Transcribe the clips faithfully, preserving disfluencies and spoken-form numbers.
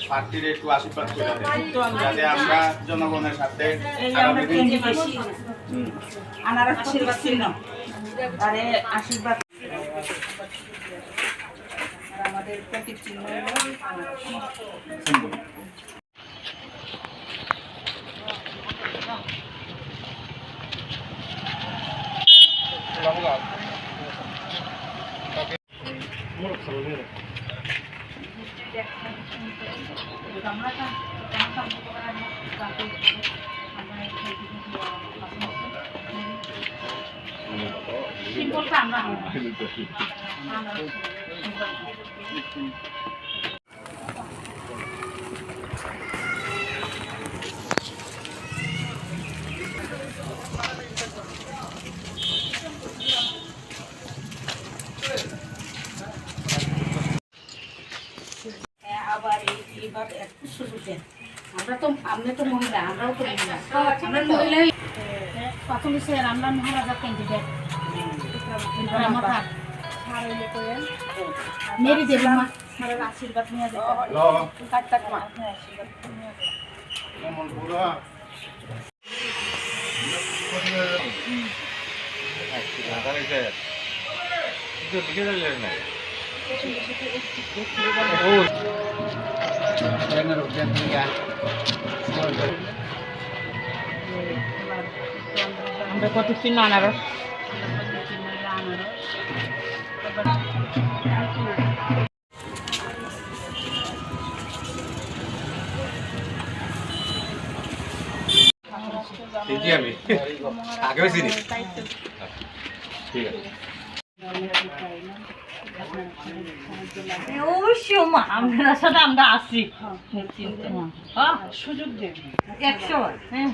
প্রার্থীর একটু আশীর্বাদ করে দেন, যাতে আমরা জনগণের সাথে এই যে আমরা আগামী দিন কেন্দ্রে বসি, আনারস আশীর্বাদ চিহ্ন, তারে আশীর্বাদ। আর আমাদের প্রতীক চিহ্ন হলো আনারস। আবার এই, এইবার একটু সুযোগ দেন। আমরা তো, আপনি তো মহিলা, আমরাও তো মহিলা। আমরা মহিলাই। প্রাথমিক স্যার, আমরা মহারাজা ক্যান্ডিডেট। বিক্রমা। বিক্রমা। স্যার হইলে করেন। মেরি দেবী মা। স্যারের আশীর্বাদ নিয়ে যেতে হবে। হ্যালো। কাটতাক মা। হ্যাঁ, আশীর্বাদ নিয়ে যেতে হবে। Ang dapat ito na naro. চিনি আমি। আগেও চিনি। ঠিক আছে। অবশ্যই মা, আমরা সাথে আমরা আছি। হ্যাঁ। একশো বার, হ্যাঁ।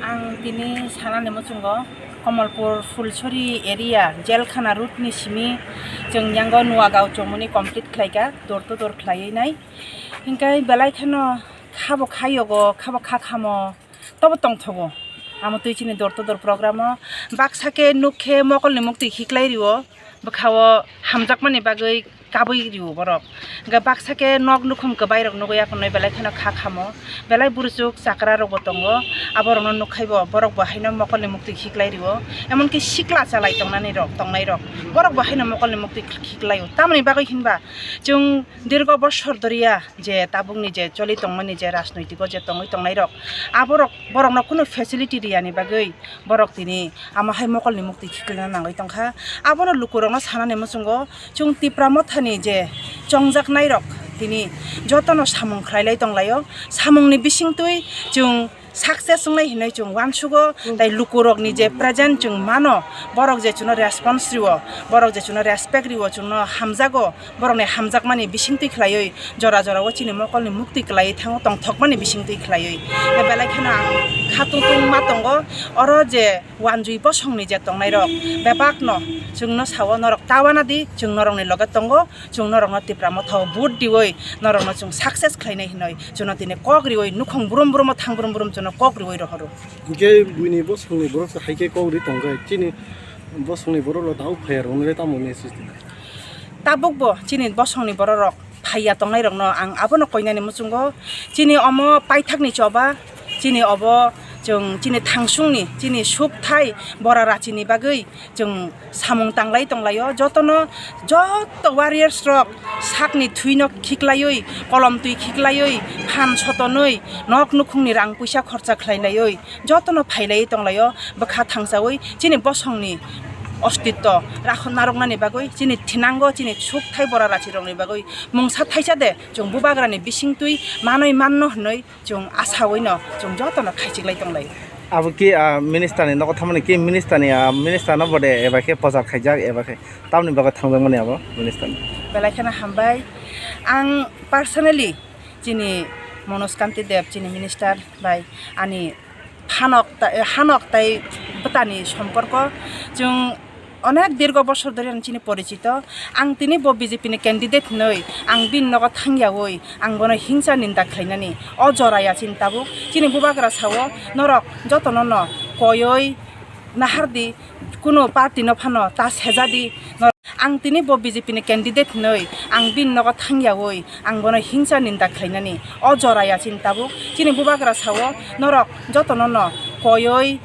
Ang tini sanani muchungo Komolpur Phulsuri area, Jelkhana road ni simi chwng yango Nuagaon chomoni complete khlaikha, door to door khlaiwi nai. Hinkhe belai kheno khabo khayogo, khabo kha khamo, tobo tongthogo. Amo twi chini door to door program o baksa khe nuk khe mokolni muktwi khiklai rio. Bwkhao hamjakmani bagwi kabui rio borok. Hwnkhe baksa khe nok nukhung kwbairok nugwi aphunwi belai kheno kha khamo. Belai buruchuk chakrarokbo tongo. Aborokno nukhaibo borokbo haino mokolni muktwi khiklai rio. Emonki sikla chalai tongnani rok, tongnairok. Borokbo haino mokolni muktwi khiklaio. Tamoni bagwi hinba chwng dirgo bosor doriya je tabukni je choli tongmani je rajnoitiko je tongwi tongnairok. Aborok, borokno kunu facility riyani bagwi borok tini amo hai mokolni muktwi khiklina nangwi tongkha. Abono lukurokno sanani muchungo chwng Tipra Mothani je chongjaknairok tini jotono samung khlailai tonglaio. Samungni bisingtwi chwng success wngnai hinwi chwng uansugo, tei lukurokni je present chwng mano, borok je chwngno response rio, borok je chwngno respect rio, chwngno hamjago, borokni hamjakmani bisingtwi khlaiwi jora jorao chini mokolni muktwi kwlaiwi thango, tongthokmani bisingtwi khlaiwi. Tei belai kheno ang kha tungtungma tongo, oro je wanjwi bosongni je tongnairok bebakno chwngno sao, norok ta uanadi, chwng norokni loge tongo, chwng norokno Tipra Mothao vote diwi norokno chwng success khlainai hinwi chwngno tini kok riwi nukhung brum brum o thang brum brum chwngno kok riwi rohoro. Hinkhe buini bosongni borok se hai khe kok ri tongkha, chini bosongni borok rok tabuk phaiya rok nai tamo message di. Tabukbo chini bosongni borok rok phaiya tongnairokno ang abono koinani muchungo. Chini omo paithakni choba, chini obo chwng chini thangsungni, chini sukthai bora rachini bagwi chwng samung tanglai tonglaio. Jotono, joto warriors rok sakni thwino khiklaiwi, kolom twi khiklaiwi, phan sotonwi, nok nukhungni rang puisa khorcha khlailaiwi, jotono phailaiwi tonglaio, bwkha thangsawi chini bosongni ostitto rakhna rwknani bagwi, chini thinango, chini sukthai bora rachirokni bagwi mungsa thaisa de chwng bubagrani bisingtwi manwi manno hwnwi chwng asawi no chwng jotono khaichiklai tonglai. Abo ki, ah, minister ni nogo thamani ki minister ni, ah, minister no bode eba khe pochar khaijak eba khe tamni bagwi thangjakmani abo minister ni? Belai kheno hambai. Ang personally chini Manoj Kanti Deb, chini minister bai ani Hanok ta-, hanok tai bwtani somporko chwng onek dirgo bosor dhori ang chini porichito. Ang tini bo B J P ni candidate hinwi ang bini nogo thangyawi ang bono hingsa ninda khlainani o jora ya chini tabuk. Chini bubagra sao, "Norok jotono no koiwi nahardi, kunu party no phano ta sejadi." Nor-, ang tini bo B J P ni candidate hinwi ang bini nogo thangyawi ang bono hingsa ninda khlainani o jora ya chini tabuk. Chini bubagra sao, "Norok jotono no koiwi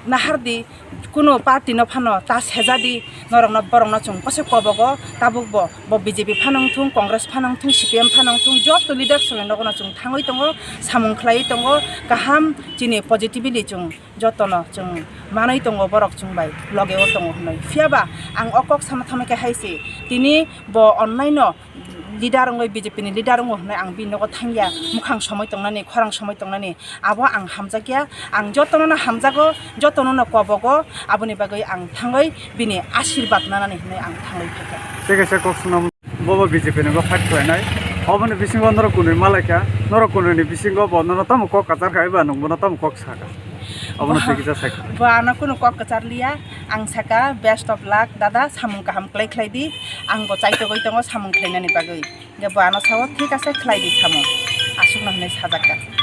nahardi, kunu party no phano ta sejadi, norokno borokno chwng kose kobogo, tabuk bo, bo B J P phano wngthung, Congress phano wngthung, C P M phano wngthung, joto leaders ni nogo no chwng thangwi tongo, samung khlaiwi tongo, kaham chini positively chwng jotono chwng manwi tongo, borok chwng bai loge o tongo hinwi." Phiyaba ang o kok sama thamwi khe hai se, tini bo onlaino leader wngwi, B J P ni leader wngo hinwi ang bini nogo thangya, mukhang somwi tongnani, khorang somwi tongnani, abo ang hamjakya. Ang jotono no hamjago, jotono no kobogo, aboni bagwi ang thangwi bini asirwad nanani hinwi ang thangwi phaikha. Tei kaisa kok swnam, bobo B J P ni bo fight khlainai, oboni bisingo norok kunui malaikha, norok kunui ni bisingo bo nono tamo kok kwchar kha eba nwng bono tamo kok sakha, obono tei kisa sakha. Bo ano kunu kok kwchar liya, ang saka, "Best of luck dada, samung kaham khlai khlai di, ang bo chaitogwi tongo samung khlainani bagwi." Hingke bo ano sao, "Thik ase, khlai di samung," aswkno hinui sajakha.